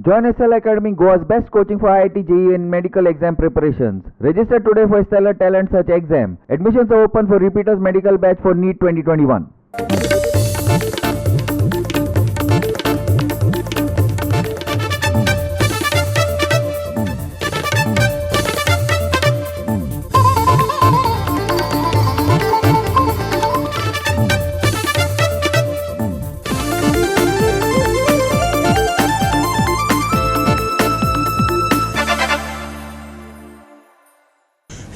Join SL Academy, Goa's best coaching for IIT, JEE and medical exam preparations. Register today for Stellar Talent Search exam. Admissions are open for repeaters medical batch for NEET 2021.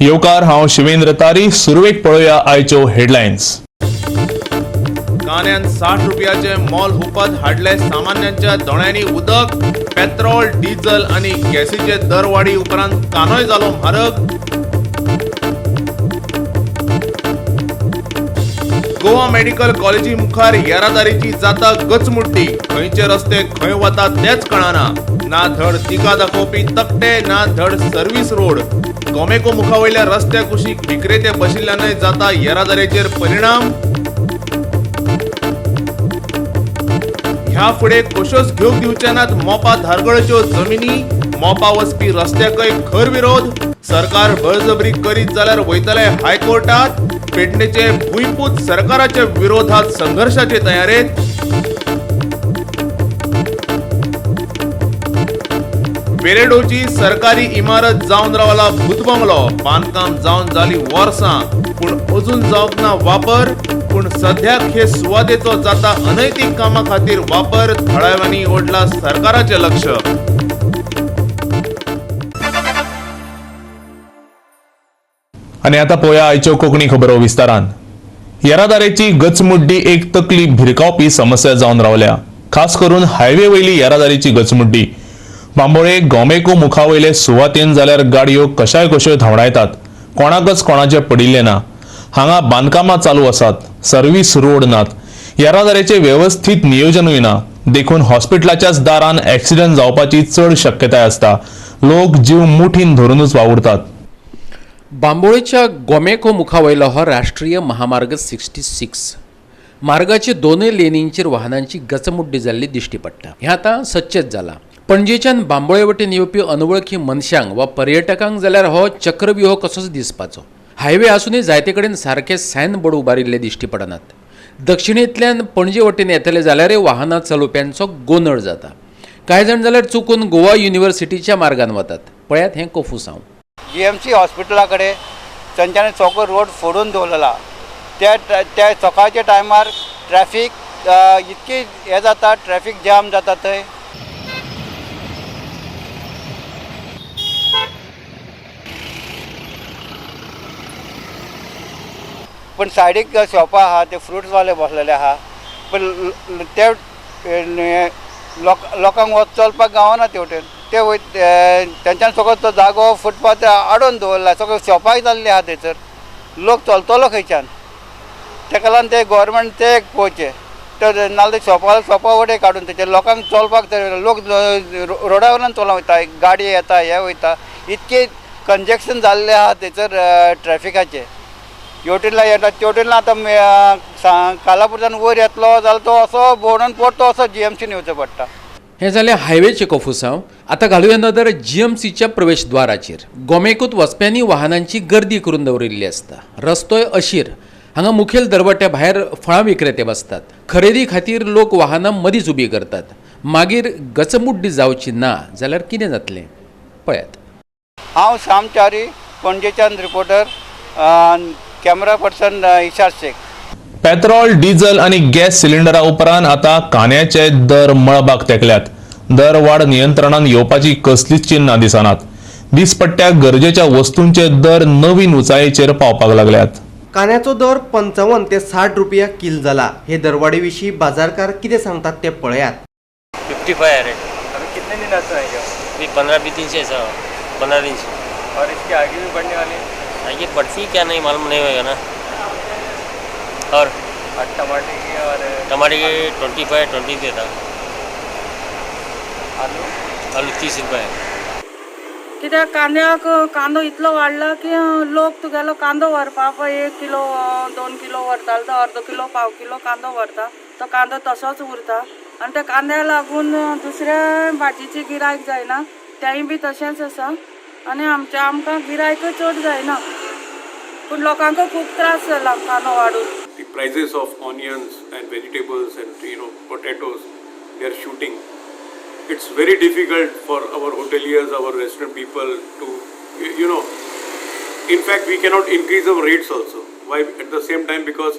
येवकार, हांव शिवेंद्र तारी. सुरवेक पळोवया आयच्यो headlines. कान्यान 60 रुपयाचे मोल हुपत हाडले सामान्यांच्या दोळ्यांनी उदक. पेट्रोल, डिझल आनी गॅसीचे दरवाडी उपरांत कानोय जालो म्हारग. गोवा मेडिकल कॉलेजी मुखार येरादारीची जाता गचमुड्डी. खंयचे रस्ते खंय वता तेच कळना. ना धड दिका दाखोवपी तकटे, ना धड सर्व्हिस रोड. गोमेको मुखावयल्या रस्त्या कुशीक विक्रेते बशिल्ल्यानय जाता येरादारीचेर परिणाम. ह्या फुडें कश्योच घेवंक दिवचे नात मोपा धारगळच्यो जमिनी. मोपा वचपी रस्त्याकय खर विरोध. सरकार बळजबरी करीत जाल्यार वयतले हायकोर्टात. पेडणेचे भुंयपूत सरकाराच्या विरोधात संघर्षाचे तयारेत. वेरेडोची सरकारी इमारत जावन रावला भूतबंगलो. बांदकाम जावन जाली वर्सां, पूण अजून जावंक ना वापर. पूण सध्याक हे सुवातेचो जाता अनैतीक कामा खातीर वापर. थळाव्यांनी ओडला सरकाराचें लक्ष. आनी आतां पळोवया आयच्यो कोंकणी खबरो विस्तारान. येरादारीची गचमुड्डी एक तकली भिरकावपी समस्या जावन रावल्या, खास करून हायवे वयली येरादारीची गचमुड्डी. बांबोळे गोमेको मुखावयले सुवातेन जाल्यार गाडयो कशाय कश्यो धांवडायतात. कोणाकच कोणाचें पडिल्लें ना. हांगा बांदकामां चालू आसात, सर्व्हिस रोड नात, येरादारीचें वेवस्थीत नियोजनूय ना. देखून हॉस्पिटलाच्याच दारान एक्सिडंट जावपाची चड शक्यताय आसता. लोक जीव मुठीन धरुनूच वावुरतात. बांबोळेच्या गोमेको मुखावयलो हो राष्ट्रीय महामार्ग 66. मार्गाचे दोनूय लेनींचेर वाहनांची गचमुड्डी जाल्ली दिश्टी पडटा. हें आतां सदचेंच जालां. पणजेच्यान बांबोळे वटेन येवपी अनवळखी मनशांक वा पर्यटकांक जाल्यार हो चक्रव्यूह कसोच दिसपाचो. हायवे आसूनय जायते कडेन सारके सायन बोर्ड उबारिल्ले दिश्टी पडनात. दक्षिणेंतल्यान पणजे वटेन येतले जाल्यारय वाहनां चलोवप्यांचो गोंदळ जाता. कांय जाण जाल्यार चुकून गोवा युनिवर्सिटीच्या मार्गान वतात. पळयात हें कोफुसांव. जीएमसी हॉस्पिटला कडेन थंयच्यान सगळो रोड फोडून दवरलेला. त्या त्या सकाळच्या टायमार ट्रॅफीक इतकी हें जाता, ट्रॅफीक जाम जाता थंय. पूण सायडीक शॉपां आहा, ते फ्रुट्सवाले बसलेले आहा, पूण ते लोकांक वच चलपाक गावना तेवटेन. ते वय तेंच्यान सगळो तो जागो फुटपाथ आडोवन दवरला. सगळो शॉपांय जाल्ली आहा थंयसर. लोक चलतलो खंयच्यान? तेका लागून ते गोवोरमेंट ते एक पळोवचें तर, नाल्यार शॉपा शॉपा वटेन काडून थंयचेर लोकांक चलपाक तरी. लोक रोडा वयल्यान चलोन वयता, गाडी येता, हे वयता. इतके कंजेक्शन जाल्लें आहा थंयसर ट्रॅफिकाचें. हेवटेनल्यान येता, तेवटेनल्यान आतां कालापूरच्यान वयर येतलो जाल्यार तो असो भोंवडून परतो असो जीएमसीन येवचो पडटा. हें जालें हायवेचें कोफुसांव. आतां घालुया नदर जीएमसीच्या प्रवेशद्वाराचेर. गोमेकूत वचप्यांनी वाहनांची गर्दी करून दवरिल्ली आसता. रस्तोय अशीर. हांगा मुखेल दरवट्या भायर फळां विक्रेते बसतात. खरेदी खातीर लोक वाहनां मदींच उबी करतात. मागीर गचमुड्डी जावची ना जाल्यार कितें जातलें पळयात. हांव श्याम च्यारी, पणजेच्यान reporter, camera person Ishar Shaikh. Petrol, diesel आनी गॅस सिलिंडरा उपरांत आतां कांद्याचे दर मळबाक तेंकल्यात. दरवाड नियंत्रणान येवपाची कसलीच चिन्नां दिसनात. दिसपट्ट्या गरजेच्या वस्तूंचे दर नवीन उंचायेचेर पावपाक लागल्यात. कांद्याचो दर 55 ते 60 रुपया किल जाला. हे दरवाडी विशीं बाजारकार कितें सांगतात ते पळयात. 55 रेट. अभी कितने दिन से आएगा? अभी 15-20 दिन से ऐसा हो, 15 दिन से. और इसके आगे भी बढ़ने वाली है? आगे बढ़ती क्या नहीं मालूम नहीं होएगा ना. और टमाटर की और टमाटर के 25 20 था. आलू आलू 30 रुपये. कित्याक कांद्याक कांदो इतलो वाडला की लोक तुगेलो कांदो व्हरपाक 1 किलो 2 किलो व्हरतालो तो अर्दो किलो पाव किलो कांदो व्हरता, तो कांदो तसोच उरता. आनी त्या कांद्या लागून दुसऱ्या भाजीची गिरायक जायना, तेंय बी तशेंच आसा. आनी आमच्या आमकां गिरायकय चड जायना, पूण लोकांक खूब त्रास जाला कांदो वाडून. The prices of onions and vegetables and potatoes, they are shooting. It's very difficult for our hoteliers, our restaurant people to, in fact we cannot increase our rates also. Why? At the same time, because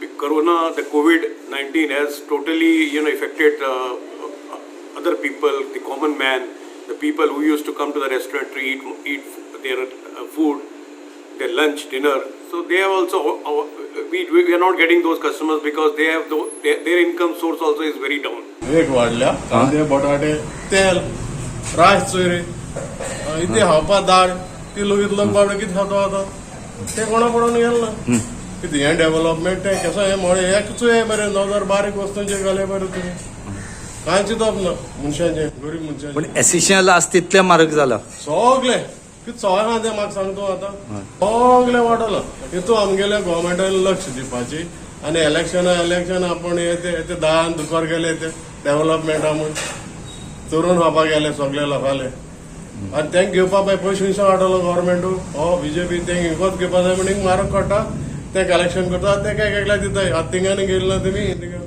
the Corona, the COVID-19 has totally affected other people, the common man, the people who used to come to the restaurant to eat their food, their lunch, dinner. So they have also, we are not getting those customers because they have their income source also is very down. Rate वाडल्या, कांदे, बटाटे, तेल, rice चोय रे, इतले खावपा दाळ kilo कितलो बाबडे कितें खातो आतां तें कोणा पडोवन गेलें ना. कितें हें डेव्हलपमेंट तें कसो हें मोडे एक चोय मरे, नजर बारीक वस्तूंचेर घाले बरें, तुमी कांय चिंतप ना मनशांचें, गरीब मनशांचें. पण एसेन्शियल आसा तितलें म्हारग जाला सगलें. कितें सवाय आहा तें म्हाका सांग तूं आतां, सगलें वाडोलां. हितू आमगेल्या गोवोरमेंटान लक्ष दिवपाची. आनी इलेक्शना इलेक्शन आपूण हे ते दान दुकर गेले, ते डेव्हलपमेंटा म्हूण चोरून खावपाक गेले सगळे लोकांले. आनी तेंक घेवपा पळय पयशे खंयच्यान हाडटलो गोवोरमेंटू? हो बीजेपी तेंक विकत घेवपा जाय म्हण म्हारग काडटा, तें कलेक्शन करता, तें काय एकल्याक दिता. आतां थिंगांनी गेले ना तुमी थिंगा.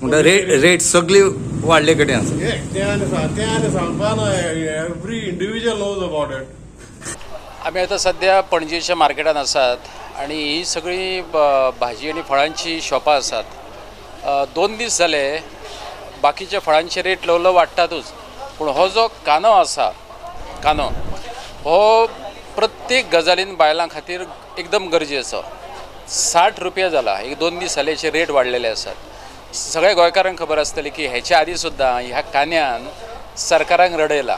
म्हणटा रेट सगळी वाडले कडेन आसा. तें आनी सांगपा ना, every individual knows about it. आमी आतां सद्या पणजेच्या मार्केटान आसात आनी ही सगळी भाजी आनी फळांची शॉपां आसात. 2 दीस जाले बाकीच्या फळांचे रेट ल्हव ल्हव वाडटातूच, पूण हो जो कांदो आसा, कांदो हो प्रत्येक गजालीन बायलां खातीर एकदम गरजेचो. 60 रुपया जाला, एक 2 दीस जाले हेचे रेट वाडलेले आसात. सगळ्या गोंयकारांक खबर आसतली की हेच्या आदी सुद्दां ह्या कांद्यान सरकाराक रडयला.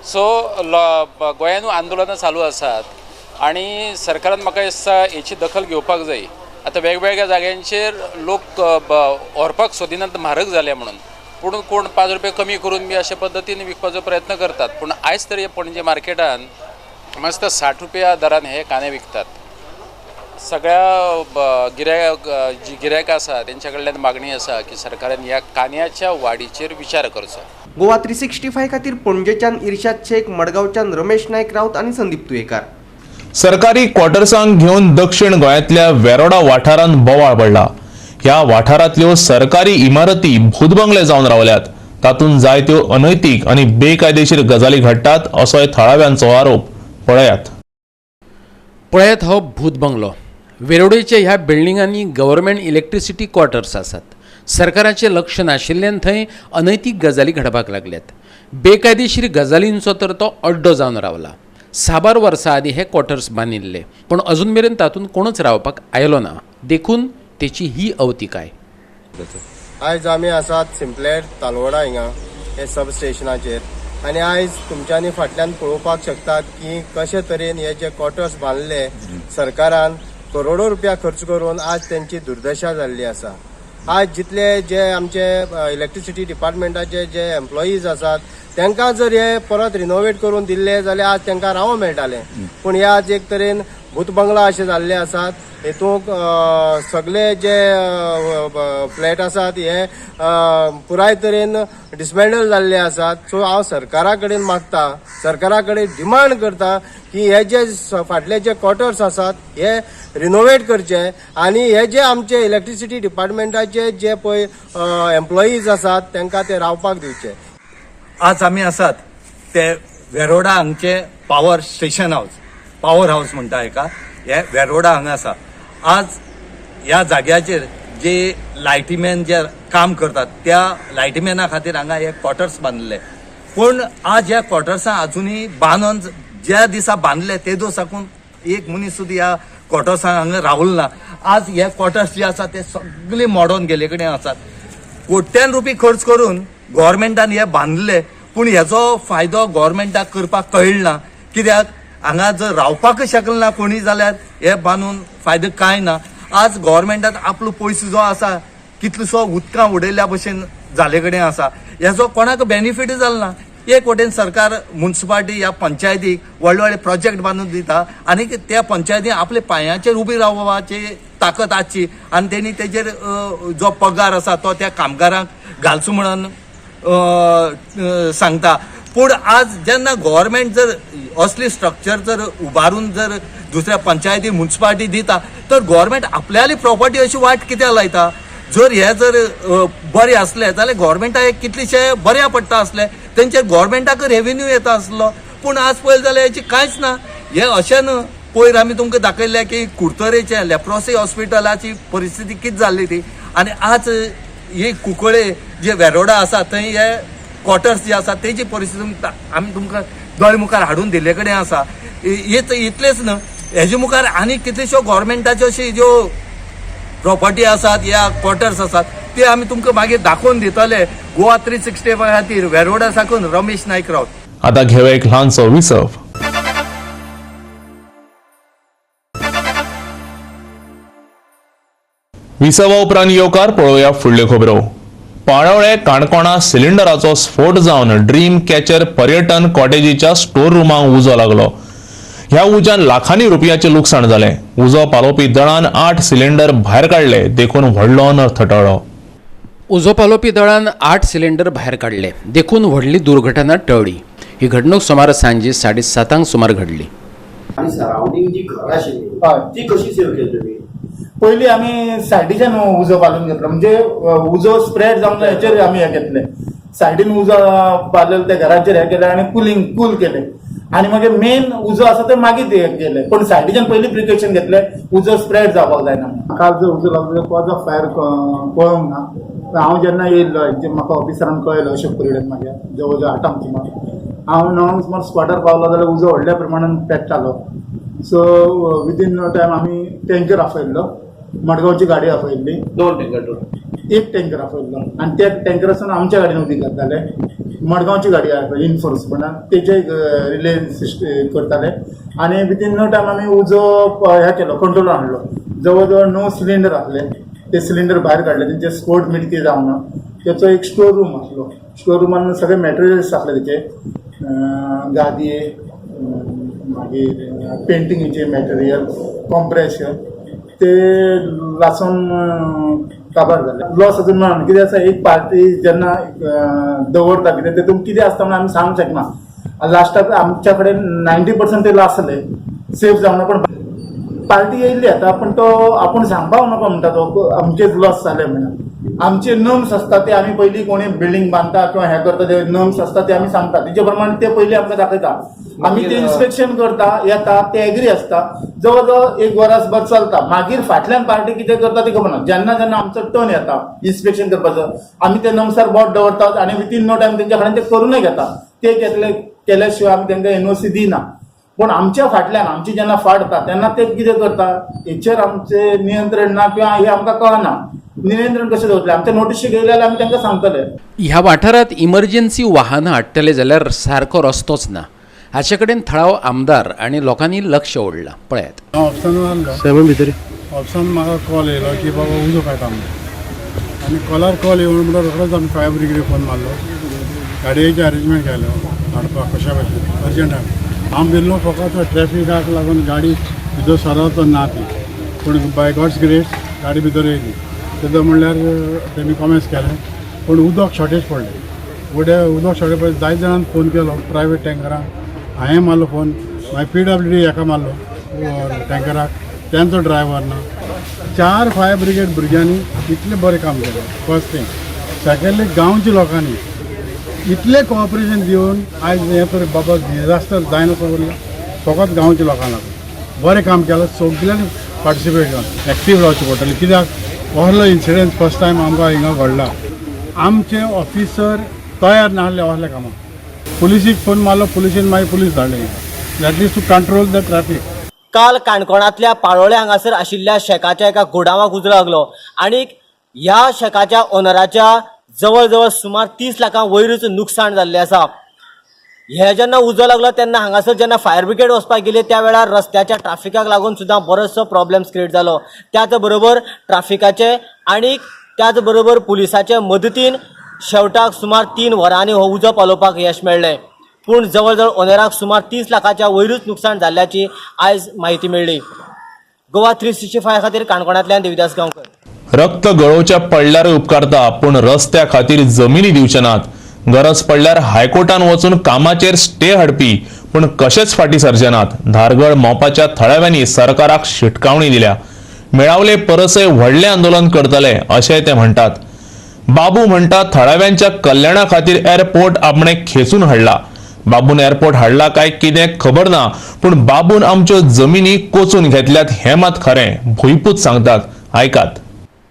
सो गोंयानूय आंदोलनां चालू आसात आनी सरकारान म्हाका दिसता हेची दखल घेवपाक जाय. आतां वेगवेगळ्या जाग्यांचेर लोक व्हरपाक सोदिनात म्हारग जाल्या म्हणून, पूण कोण 5 रुपये कमी करून बी अशे पद्दतीन विकपाचो प्रयत्न करतात. पूण आयज तरी पणजे मार्केटान मस्त 60 रुपया दरान हे कांदे विकतात. सगळ्या जी गिरायकां आसा तेंच्या कडल्यान मागणी आसा की सरकारान ह्या कांद्याच्या वाडीचेर विचार करचो. गोवा 365 खातीर पणजेच्यान इर्शाद शेख, मडगांवच्यान रमेश नायक राऊत आनी संदीप तुयेकार. सरकारी क्वार्टर्सांक घेवन दक्षिण गोंयांतल्या वेरोडा वाठारांत बोवाळ पडला. ह्या वाठारांतल्यो सरकारी इमारती भूतबंगले जावन रावल्यात. तातूंत जायत्यो अनैतीक आनी बेकायदेशीर गजाली घडटात असोय थळाव्यांचो आरोप. पळयात पळयात हो भूतबंगलो. वेरोडेच्या ह्या बिल्डिंगांनी गव्हर्मेंट इलेक्ट्रिसिटी क्वार्टर्स आसात. सरकाराचें लक्ष नाशिल्ल्यान थंय अनैतीक गजाली घडपाक लागल्यात. बेकायदेशीर गजालींचो तर तो अड्डो जावन रावला. साबार वर्सां आदीं हे क्वार्टर्स बांदिल्ले, पूण अजून मेरेन तातूंत कोणूच रावपाक आयलो ना, देखून तेची ही अवतिकाय. आयज आमी आसात सिम्पलेर तालवडा हिंगा हे सब स्टेशनाचेर आनी आयज तुमच्यांनी फाटल्यान पळोवपाक शकतात की कशे तरेन हे जे क्वार्टर्स बांदले सरकारान करोडो रुपया खर्च करून आज तेंची दुर्दशा जाल्ली आसा. आज जितले जे आमचे इलेक्ट्रिसिटी डिपार्टमेंटाचे जे एम्प्लॉईज आसात तांकां जर हे परत रिनोवेट करून दिल्ले जाल्यार आज तांकां रावों मेळटालें, पूण हे आज एक तरेन भूतबंगला अशे जाल्ले आसात. हेतूंक सगळे जे फ्लॅट आसात हे पुराय तरेन डिसमेंटल जाल्ले आसात. सो हांव सरकारा कडेन मागता, सरकारा कडेन डिमांड करता की हे जे फाटले जे क्वॉर्टर्स आसात हे रिनोवेट करचे आनी हे जे आमचे इलेक्ट्रिसिटी डिपार्टमेंटाचे जे पळय एम्प्लॉईज आसात तांकां ते रावपाक दिवचे. आज आमी आसात ते वेरोडा हांगचे power station house, power house म्हणटा हेका, हे वेरोडा हांगा आसा. आज ह्या जाग्याचेर जे लायटीमॅन जे काम करतात त्या लायटीमॅना खातीर हांगा हे क्वॉर्टर्स बांदले, पूण आज ह्या क्वॉर्टर्सां अजुनूय बांदून ज्या दिसा बांदले ते दीस साकून एक मनीस सुद्दां ह्या क्वॉर्टर्सां हांगा रावल ना. आज हे क्वॉर्टर्स जे आसा ते सगळे मोडोन गेले कडेन आसात. कोट्यान रुपये खर्च करून गव्हर्मेंटान हे बांदले, पूण हेजो फायदो गव्हर्मेंटाक करपाक कळना ना. कित्याक हांगा जर रावपाकच शकल ना कोणी जाल्यार हे बांदून फायदो कांय ना. आज गव्हर्मेंटान आपलो पयसो जो आसा कितलोसो उदकां उडयल्ल्या भशेन जाले कडेन आसा, हेजो कोणाक बेनिफीट जालो ना. एक वटेन सरकार मुन्सिपालिटी ह्या पंचायतीक व्हडले व्हडले प्रोजेक्ट बांदून दिता आनी त्या पंचायती आपल्या पांयाचेर उबी रावपाचे ताकद आसची आनी तेणी तेजेर जो पगार आसा तो त्या कामगारांक घालचो म्हणून सांगता. पूण आज जेन्ना गव्हर्मेंट जर असली स्ट्रक्चर जर उबारून जर दुसऱ्या पंचायती म्युन्सिपालिटी दिता तर गव्हर्मेंट आपल्याली प्रॉपर्टी अशी वायट कित्याक लायता? जर हे जर बरें आसले जाल्यार गव्हर्मेंटाक कितलेशे बऱ्या पडटा आसले, तेंचेर गव्हर्मेंटाक रेवेन्यू येता आसलो. पूण आज पळयलें जाल्यार हेची कांयच ना. हे अशें न्हू, पयर आमी तुमकां दाखयल्लें की कुडतरेचें लेप्रोसी हॉस्पिटलाची परिस्थिती कितें जाल्ली ती, आनी आज ही कुंकळे जे वेरोडा आसा थंय हे क्वॉर्टर्स जे आसा तेजी परिस्थिती आमी तुमकां दोळे मुखार हाडून दिल्ले कडेन आसा. इतलेच न्हू, हेजे मुखार आनी कितलेश्यो गव्हर्मेंटाच्यो अशी ज्यो प्रॉपर्टी आसात या क्वॉर्टर्स आसात ते आमी तुमकां मागीर दाखोवन दितले. गोवा 365 खातीर वेरोडा साकून रमेश नायक रावत. आता घेवया एक ल्हानसो विसव. विसवा उपरांत येवकार पळोवया फुडल्यो खबरो. पाळोळें काणकोणा सिलिंडराचो स्फोट जावन ड्रीम कॅचर पर्यटन कॉटेजीच्या स्टोर रुमाक उजो लागलो. ह्या उज्यान लाखांनी रुपयाचें लुकसाण जालें. उजो पालोवपी दळान 8 सिलिंडर भायर काडले देखून व्हडलो अनर्थ टळ्ळो. उजो पालोवपी दळान 8 सिलिंडर भायर काडले देखून व्हडली दुर्घटना टळ्ळी. ही घडणूक सुमार सांजे 7:30 सुमार घडली. आनी सरावंडींग जी घरां आशिल्ली ती कशी सेव केली तुमी? पयलीं आमी सायडीच्यान उजो पालोवन घेतलो, म्हणजे उजो स्प्रेड जावन हेचेर आमी हें घेतलें. सायडीन उजो पालयलो त्या घराचेर हें केलें आनी कुलींग कूल केलें आनी मागीर मेन उजो आसा ते मागीर केलें. पण सायडीच्यान पयलीं प्रिकॉशन घेतलें, उजो स्प्रेड जावपाक जायना. काल जो उजो लागलो कॉज ऑफ फायर कळोंक ना. हांव जेन्ना येयल्लो म्हाका ऑफिसरान कळयलो अशें पिरियडान मागीर जवळ जवळ 8 सुमार हांव 9 सुमार स्क्वॉटार पावलो जाल्यार उजो व्हडल्या प्रमाणान पेट्टालो. सो विदीन नो टायम आमी टँकर आपयल्लो, मडगांवची गाडी आपयल्ली, 2 टँकर, एक टँकर आपयल्लो आनी त्या टँकरासून आमच्या गाडयेन उदीक घालताले. मडगांवची गाडी आपयली इनफोर्समेंटान, तेजे रिले करताले आनी विदीन नो टायम आमी उजो हे केलो, कंट्रोल हाडलो. जवळ जवळ 9 सिलिंडर आसले, ते सिलिंडर भायर काडले, तेंचे स्फोट मिटके जावना. तेचो एक स्टोर रूम आसलो, स्टोर रुमान सगळे मटेरियल्स आसले तेचे, गादये, मागीर पेंटिंगेचे मटेरियल, कॉम्प्रेशर, ते लासून काबार जाले. लॉस अजून मेळना. कितें आसा, एक पार्टी जेन्ना दवरता कितें तेतून कितें आसता म्हणून आमी सांगूंक शकना. लास्टाक आमच्या कडेन 90% ते लासले, सेफ जावना. पण पार्टी येयल्ली आतां, पूण तो आपूण सांगपाक नाका म्हणटा, तो आमचेच लॉस जाले म्हणून. आमचे नर्म्स आसता ते आमी पयलीं कोणी बिल्डींग बांदता किंवा हें करता ते नर्म्स आसता ते आमी सांगता, तेजे प्रमाणे ते पयलीं आमकां दाखयता. आमी ते इन्स्पेक्शन करता, येता, ते एग्री आसता, जवळ जवळ 1 वरासभर चलता. मागीर फाटल्यान पार्टी कितें करता ती खबर ना. जेन्ना जेन्ना आमचो टर्न येता इन्स्पेक्शन करपाचो, आमी ते नर्म्सार बोट दवरतात आनी विथीन नो टायम तेंच्या कडेन ते करूनय घेता. ते घेतले केल्या शिवाय आमी तांकां एनओसी दिना. पूण आमच्या फाटल्यान आमची जेन्ना फाट येता तेन्ना ते कितें करता हेचेर आमचें नियंत्रण ना किंवा हें आमकां कळना. नियंत्रण कशें दवरतलें? आमच्या नोटीशी गेले जाल्यार आमी तांकां सांगतले. ह्या वाठारांत इमर्जन्सी वाहनां हाडटले जाल्यार सारको रस्तोच ना. हाचे कडेन थळावो आमदार आनी लोकांनी लक्ष ओडलां. पळयात. हांव ऑफिसान आसलो, भितर ऑफिसान म्हाका कॉल येयलो की बाबा उजो काडटा म्हणून, आनी कॉलार कॉल येवन म्हणल्यार रोखडोच आमी फायर ब्रिगेडीक फोन मारलो, गाडयेचें अरेंजमेंट केलें हाडपाक कशा भशेन अर्जंट. हांव भिल्लो फकत ट्रॅफिकाक लागून गाडी भितर सरत ना ती, पूण बाय गॉड्स ग्रेस गाडी भितर येयली. तेदो म्हणल्यार तेमी कॉमेन्स केलें, पूण उदक शॉर्टेज पडलें. उदक शॉर्टेज पडलें, जायते जाणान फोन केलो प्रायवेट टँकरांक, हांवें मारलो फोन, मागीर पीडब्ल्यू डी हेका मारलो टँकराक, तेंचो ड्रायव्हर ना. 4 फायर ब्रिगेड भुरग्यांनी इतलें बरें काम केलें, फर्स्ट थिंग. सेकेंडली गांवच्या लोकांनी इतलें कॉपरेशन दिवन आयज हें तर बाबा डिजास्टर जायना उरला, फकत गांवच्या लोकांक लागून बरें काम केलां. सगल्यांनी पार्टिसिपेट जावन एक्टीव रावचें पडटलें, कित्याक असलो इन्सिडंट फर्स्ट टायम आमकां हिंगा घडला. आमचे ऑफिसर तयार नासले असल्या कामाक. पुलिसीक फोन मारलो, पुलिसीन मागीर पुलीस धाडले at least to control the traffic. काल काणकोणांतल्या पाळोळें हांगासर आशिल्ल्या शेकाच्या एका गोडावाक उजो लागलो आनी ह्या शेकाच्या ओनराच्या जवळ जवळ सुमार 30 लाखां वयरूच नुकसाण जाल्लें आसा. हे जेन्ना उजो लागलो तेन्ना हांगासर जेन्ना फायर ब्रिगेड वचपाक गेली त्या वेळार रस्त्याच्या ट्राफिकाक लागून सुद्दां बरोचसो प्रॉब्लेम्स क्रिएट जालो. त्याच बरोबर ट्राफिकाचे आनी त्याच बरोबर पुलिसाचे मदतीन शेवटाक सुमार 3 वरांनी हो उजो पालोवपाक यश मेळ्ळें. पूण जवळ जवळ ओनराक सुमार 30 लाखाच्या वयरूच नुकसाण जाल्ल्याची आयज म्हायती मेळ्ळी. गोवा 365 खातीर काणकोणांतल्यान देविदास गांवकर. रक्त गळोवच्या पडल्यारूय उपकारता, पूण रस्त्या खातीर जमिनी दिवचे नात. गरज पडल्यार हायकोर्टान वचून कामाचेर स्टे हाडपी, पूण कशेच फाटीं सरचे नात. धारगळ मोपाच्या थळाव्यांनी सरकाराक शिटकावणी दिल्या. मेळावले परसय व्हडलें आंदोलन करतले अशेंय ते म्हणटात. बाबू म्हणटा, थळाव्यांच्या कल्याणा खातीर एअरपोर्ट आपणे खेचून हाडला. बाबून एअरपोर्ट हाडला काय कितें खबर ना, पूण बाबून आमच्यो जमिनी कोचून घेतल्यात हें मात खरें, भुंयपूत सांगतात. आयकात.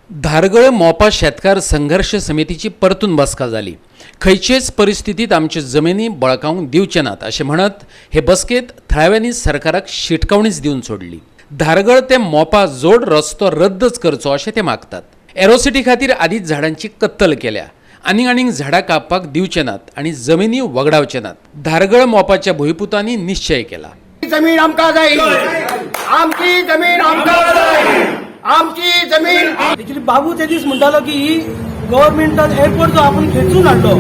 धारगळ मोपा शेतकार संघर्श समितीची परतून बसका जाली. खंयचेच परिस्थितीत आमच्यो जमिनी बळकावंक दिवचे नात अशें म्हणत हे बसकेंत थळाव्यांनी सरकाराक शिटकावणीच दिवन सोडली. धारगळ ते मोपा जोड रस्तो रद्दच करचो अशें ते मागतात. एरोसिटी खातीर आदींच झाडांची कत्तल केल्या, आनीक आनीक झाडां कापपाक दिवचे नात आनी जमिनी वगडावचे नात. धारगळ मोपाच्या भुंयपुतांनी निश्चय केला. जमीन आमकां जाय, आमची जमीन आमकां जाय, आमची जमीन. एक्चुअली बाबू ते दीस म्हणटालो की ही गव्हर्मेंटान एअरपोर्ट जो आपूण खेचून हाडलो,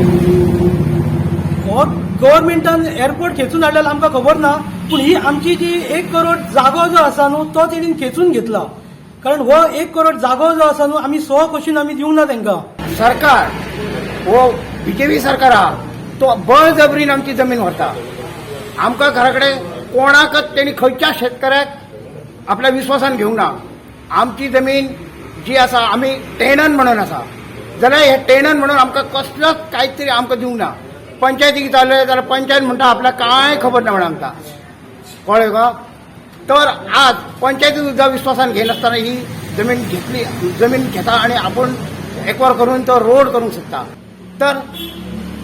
हो गव्हर्मेंटान एअरपोर्ट खेचून हाडलेलो आमकां खबर ना, पूण ही आमची जी 1 करोड जागो जो आसा न्हू तो तेणीन खेचून घेतला. कारण हो 1 करोड जागो जो आसा न्हू आमी 100 कशीन आमी दिवंक ना तांकां. सरकार हो बीजेपी सरकार आहा तो बळजबरीन आमची जमीन व्हरता. आमकां घरा कडेन कोणाकच तेणी खंयच्या शेतकऱ्याक आपल्या विस्वासान घेवंक ना. आमची जमीन जी आसा आमी टेनन म्हणून आसा, जाल्यार हे टेनन म्हणून आमकां कसलोच कांय तरी आमकां दिवंक ना. पंचायतीक चालले जाल्यार पंचायत म्हणटा आपल्याक कांय खबर ना म्हणून आमकां, कळ्ळें का? तर आज पंचायती सुद्दां विस्वासान घेनासतना ही जमीन घेतली, जमीन घेता आनी आपूण एकवार करून तो रोड करूंक सोदता. तर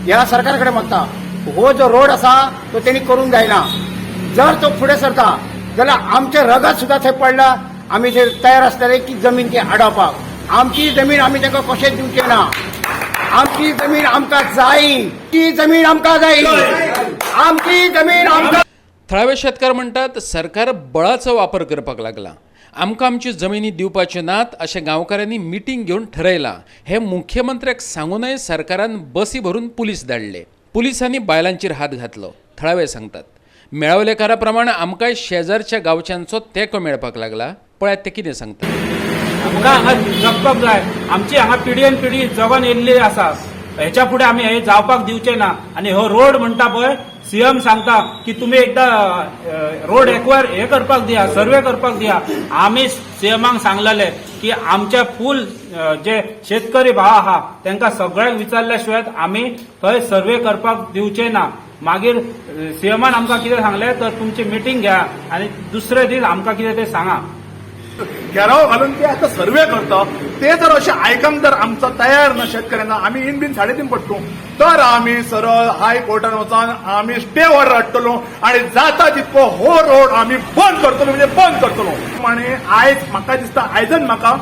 ह्या सरकारा कडेन मागता हो जो रोड आसा तो तेणी करूंक जायना. जर तो फुडें सरता जाल्यार आमचें रगत सुद्दां थंय पडलां, आमी थंय तयार आसतले की जमीन ती आडावपाक. आमची जमीन आमी तांकां कशेंच दिवचे ना. आमची जमीन आमकां जाय, ती जमीन आमकां जाय, आमची जमीन आमकां. थळावे शेतकार म्हणटात सरकार बळाचो वापर करपाक लागला, आमकां आमच्यो जमिनी दिवपाच्यो नात अशें गांवकारांनी मिटींग घेवन ठरयलां. हें मुख्यमंत्र्याक सांगूनय सरकारान बसी भरून पुलीस धाडले. पुलिसांनी बायलांचेर हात घातलो. थळावे सांगतात मेळावलेकारा प्रमाण आमकांय शेजारच्या गांवच्यांचो तेंको मेळपाक लागला. पळयात ते कितें सांगतात. आमकां हांगा जगपाक जाय, आमची हांगा पिढयेन पिढी जगोन येयल्ली आसा. हेच्या फुडें आमी हे जावपाक दिवचे ना. आनी हो रोड म्हणटा पळय, सीएम सांगता की तुमी एकदां रोड एकवायर हे करपाक दिया, सर्वे करपाक दिया. आमी सीएमाक सांगलेले की आमच्या फूल जे शेतकरी भाव आहा तांकां सगळ्यांक विचारल्या शिवाय आमी थंय सर्वे करपाक दिवचे ना. मागीर सीएमान आमकां कितें सांगलें तर तुमची मिटींग घ्या आनी दुसरे दीस आमकां कितें तें सांगा. घेराव घालून ते आता सर्वे करता, ते जर अशें आयकंक जर आमचो तयार ना शेतकऱ्यांना, आमी इन बीन 3.5 पडटलो तर आमी सरळ हायकोर्टान वचोन आमी स्टे ऑर्डर हाडटलो आनी जाता तितको हो रोड आमी बंद करतलो, म्हणजे बंद करतलो. आनी आयज म्हाका दिसता आयजन म्हाका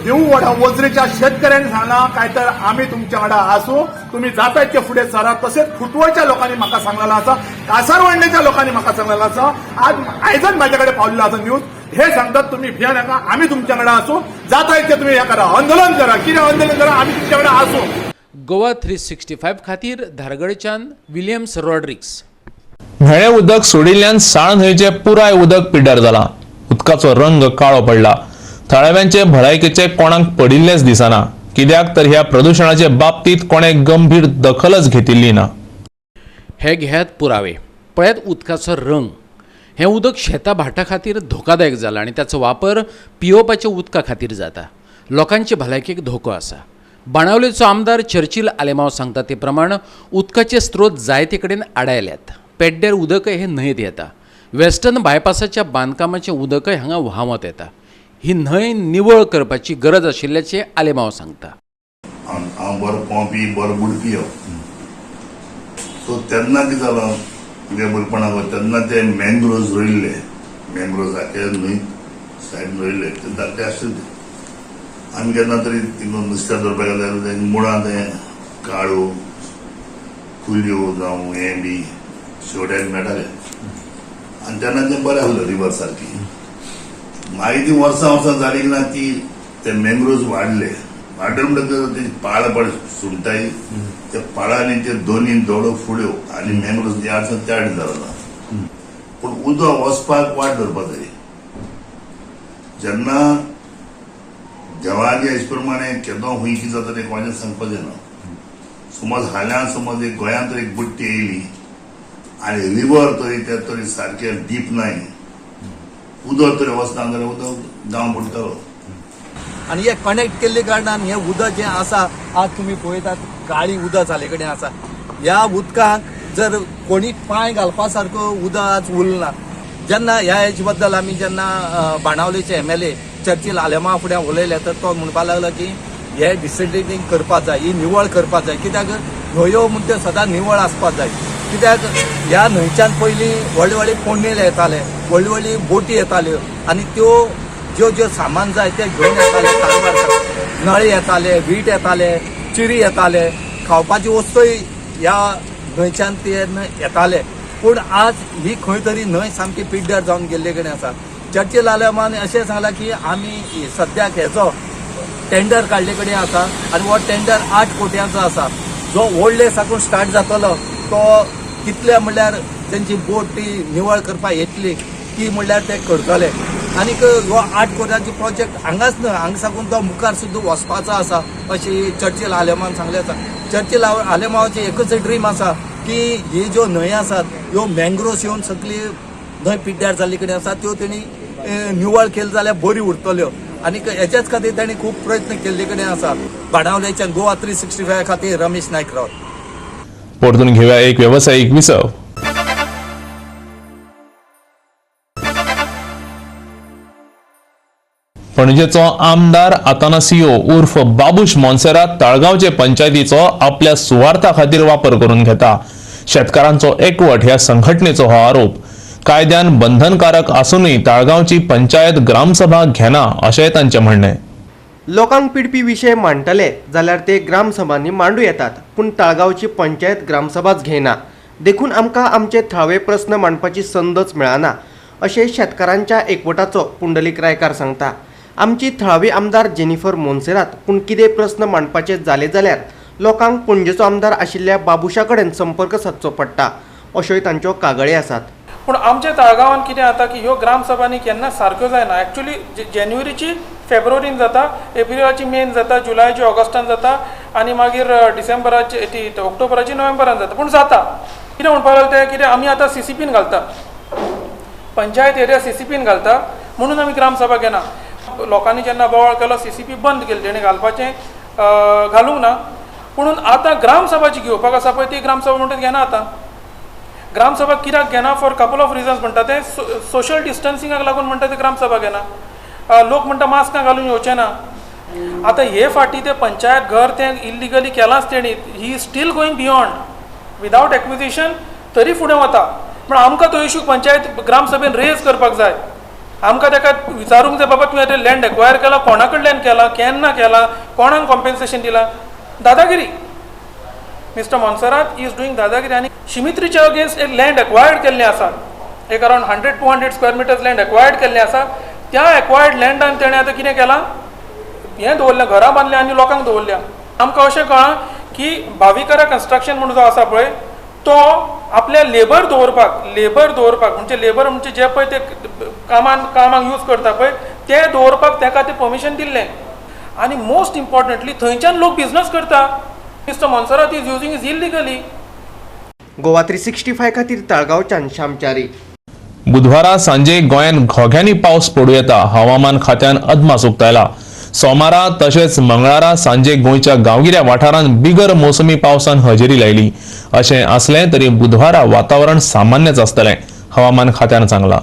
देववाडा वजरेच्या शेतकऱ्यांनी सांगला काय तर आमी तुमच्या वांगडा आसूं, तुमी जाता तितके फुडें सरा. तशेंच खुटवळच्या लोकांनी म्हाका सांगलेलो आसा, कासारवडणेच्या लोकांनी म्हाका सांगलेलो आसा, आज आयजन म्हाजे कडेन पावलेलो आसा न्यूज. हे सांगतात तुमी भिया नाका, आमी तुमच्या वांगडा आसूं, जाता तितकें तुमी हें करा, आंदोलन करा, कितें आंदोलन करा, आमी तुमच्या वांगडा आसूं. गोवा 365 खातीर धारगळच्यान विलियम्स रॉड्रिक्स. म्हेळें उदक सोडिल्ल्यान साळ न्हंयचें पुराय उदक पिड्ड्यार जालां. उदकाचो रंग काळो पडला. थळाव्यांचे भलायकेचे कोणाक पडिल्लेंच दिसना, कित्याक तर ह्या प्रदुशणाचे बाबतींत कोणें गंभीर दखलच घेतिल्ली ना. हे घेयात पुरावे, पळयात उदकाचो रंग. हें उदक शेता भाटा खातीर धोकादायक जालां आनी ताचो वापर पियोवपाच्या उदका खातीर जाता. लोकांचे भलायकेक धोको आसा. बाणावलेचो आमदार चर्चिल आलेमाव सांगता ते प्रमाण उदकाचे स्त्रोत जायते कडेन आडायल्यात. पेड्ड्यार उदकय हे न्हंयेत येता. वेस्टर्न बायपासाच्या बांदकामाचें उदकय हांगा व्हांवत येता. ही न्हंय निवळ करपाची गरज आशिल्ल्याचें आलेमाव सांगता. हांव बरो पोंवपी, बरो बुडपी. सो तेन्ना कितें जालां, तुगे भुरगेपणाक तेन्ना ते मँग्रोव्ज रोयिल्ले, मँग्रोव्ज आख्या न्हंय सायडीन रोयिल्ले, ते धाकटे आशिल्ले. आमी केन्ना तरी थिंगा नुस्त्या धरपाक गेल्यार ते मुळां ते काळो कुल्यो जावं हें बी शेवट्याक मेळटाले आनी तेन्ना तें बरें आसलें रिवर सारकी. मागीर ती वर्सां वर्सां जाली ना ती ते मँग्रोव्ज वाडले, वाडले म्हणटकच ती पाळां पड सुंगटाय त्या पाळांनी ते दोनी दोडो फुड्यो आनी मँग्रोव्ज ह्या आडसान त्या आडीन जालो ना. पूण उदक वचपाक वाट धरपाक जाय. जेन्ना देवाचे हेजे प्रमाणे केदो खूंय कितें जाता तें कोणाचें सांगपाक जायना. समज हाल्यां समज एक गोंयांत तर एक बुट्टी येयली आनी रिवर तरी ते तरी सारकें डीप नाय, उदक तरी वचना जाल्यार उदक गांव बुडटलो. आनी हे कनेक्ट केल्ले कारणान हे उदक जें आसा आज तुमी पळयतात काळी उदक जाले कडेन आसा. ह्या उदकाक जर कोणी पांय घालपा सारको उदक आज उरना. जेन्ना ह्या हेजे बद्दल आमी जेन्ना बाणावलेचे MLA Churchill Alemao फुडें उलयले तर तो म्हणपाक लागलो की हे डिसिप्लिनींग करपाक जाय, ही निवळ करपाक जाय, कित्याक न्हंयो म्हणटा सदां निवळ आसपाक जाय. कित्याक ह्या न्हंयच्यान पयलीं व्हडले व्हडले कोंडील येताले, व्हडली व्हडली बोटी येताल्यो आनी त्यो ज्यो ज्यो सामान जाय ते घेवन येताले. कारवार नळे येताले, वीट येताले, चिरी येताले, खावपाची वस्तूय ह्या न्हंयच्यान ते येताले. पूण आज ही खंय तरी न्हंय सामकी पिड्ड्यार जावन गेल्ले कडेन आसा. चर्चिल आलेमान अशें सांगलां की आमी सद्याक हेजो टेंडर काडले कडेन आसा आनी हो टेंडर 8 कोट्यांचो आसा. जो ओल्ड साकून स्टार्ट जातलो तो कितले म्हणल्यार तेंची बोट ती निवळ करपाक येतली ती म्हणल्यार ते करतले. आनीक हो 8 कोट्यांचो प्रोजेक्ट हांगाच न्हय, हांगा साकून तो मुखार सुद्दां वचपाचो आसा अशी चर्चिल आलेमान सांगलें आसा. चर्चिल आलेमावाची एकूच ड्रीम आसा की ही ज्यो न्हंय आसात ह्यो मँग्रोव्स येवन सगळी न्हंय पिड्ड्यार जाल्ले कडेन आसा त्यो तेणी निवळ केली जाल्यार बरी उरतल्यो आनी हेच्याच खातीर तांणी खूब प्रयत्न केल्ले कडेन आसा. बाणावलेच्यान गोवा 365 खातीर रमेश नायक रावत. परतून घेवया एक वेवसायीक विसव. पणजेचो आमदार आतानासियो उर्फ बाबूश मोन्सेरात ताळगांवचे पंचायतीचो आपल्या सुवार्था खातीर वापर करून घेता. शेतकारांचो एकवट ह्या संघटनेचो हो आरोप. कायद्यान बंधनकारक आसूनय ताळगांवची पंचायत ग्रामसभा घेना अशेंय तांचें म्हणणें. लोकांक पिडपी विशय मांडटले जाल्यार ते ग्रामसभांनी मांडू येतात, पूण ताळगांवची पंचायत ग्रामसभाच घेना, देखून आमकां आमचे थळावे प्रस्न मांडपाची संदच मेळना अशें शेतकारांच्या एकवटाचो पुंडलीक रायकार सांगता. आमची थळावी आमदार जेनिफर मोन्सेरात पूण कितें प्रस्न मांडपाचे जाले जाल्यार लोकांक पणजेचो आमदार आशिल्ल्या बाबुशा कडेन संपर्क सादचो पडटा अश्योय तांच्यो कागाळी आसात. पूण आमच्या ताळगांवान कितें जाता की ह्यो ग्रामसभांनी केन्ना सारक्यो जायना. एक्चुली जानेवारीची फेब्रुवारीन जाता, एप्रिलाची मेन जाता, जुलयाची ऑगस्टान जाता आनी मागीर डिसेंबराची ती ऑक्टोबराची नोव्हेंबरान जाता. पूण जाता कितें म्हणपाक लागलें तें कितें आमी आतां सीसीपीन घालता, पंचायत एरिया सीसीपीन घालता म्हणून आमी ग्रामसभा घेना. लोकांनी जेन्ना बोवाळ केलो सीसीपी बंद केली, तेणें घालपाचें घालूंक ना. पुणून आतां ग्रामसभा जी घेवपाक आसा पळय ती ग्रामसभा म्हणटा घेना. आतां ग्रामसभा कित्याक घेना फॉर कपल ऑफ रिजन्स म्हणटा ते सोशल डिस्टन्सिंगाक लागून म्हणटा ते ग्रामसभा घेना. लोक म्हणटा मास्कां घालून येवचे ना. आतां हे फाटी ते पंचायत घर तें इल्लिगली केलांच तेणी, he is still going beyond without acquisition तरी फुडें वता. पूण आमकां तो इशू पंचायत ग्रामसभेन रेज करपाक जाय. आमकां ताका विचारूंक जाय, बाबा तुवें आतां लँड एक्वायर केलां, कोणा कडल्यान केलां, केन्ना केलां, कोणाक कॉम्पेन्सेशन दिलां. दादागिरी, मिस्टर मोन्सेरात is doing दादागिरी. आनी शिमित्रीच्या अगेन्स्ट एक लँड एक्वायर्ड केल्लें आसा, एक around 100-200 square metres land acquired केल्लें आसा. त्या एक्वायर्ड लँडान तेणें आतां कितें केलां, हें दवरलें, घरां बांदल्या आनी लोकांक दवरल्या. आमकां अशें कळ्ळां की भाविकरा कन्स्ट्रक्शन म्हणून जो आसा पळय तो आपल्या लेबर दवरपाक, लेबर दवरपाक म्हणजे लेबर म्हणजे जे पळय ते कामाक यूज करता पळय ते दवरपाक ताका तें परमिशन दिल्लें. आनी मोस्ट इम्पॉर्टंटली थंयच्यान लोक बिजनस करता. Mister Monserrate is using is illegally. Goa 365 खातीर ताळगांवच्यान श्यामचारी. बुधवारा सांजे गोंयांत घोग्यांनी पावस पडूं येता हवामान खात्यान अदमास उक्तायला. सोमारा तशेंच मंगळारा सांजे गोंयच्या गांवगिऱ्या वाठारांत बिगर मोसमी पावसान हजेरी लायली. अशें आसलें तरी बुधवारा वातावरण सामान्यच आसतलें हवामान खात्यान सांगलां.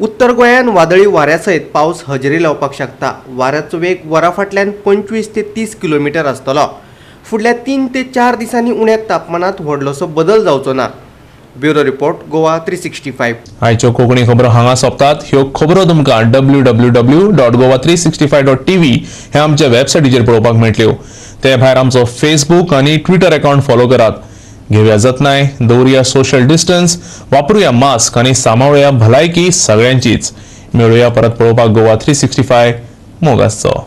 उत्तर गोंयांत वादळी वाऱ्या सयत पावस हजेरी लावपाक शकता. वाऱ्याचो वेग वरा फाटल्यान 25 ते 30 किलोमिटर आसतलो. फुडल्या 3 ते 4 दिसांनी उण्या तापमानात व्हडलोसो बदल जावचो ना. Bureau report, Goa 365. आयच्यो कोंकणी खबरो हांगा सोंपतात. ह्यो खबरो तुमकां www.goa365.tv हे आमच्या वेबसायटीचेर पळोवपाक मेळटल्यो. ते भायर आमचो फेसबूक आनी ट्विटर अकाउंट फॉलो करात. घेवया जतनाय, दवरुया सोशल डिस्टन्स, वापरुया मास्क आनी सांबाळुया भलायकी सगळ्यांचीच. मेळुया परत पळोवपाक गोवा 365. मोग आसचो.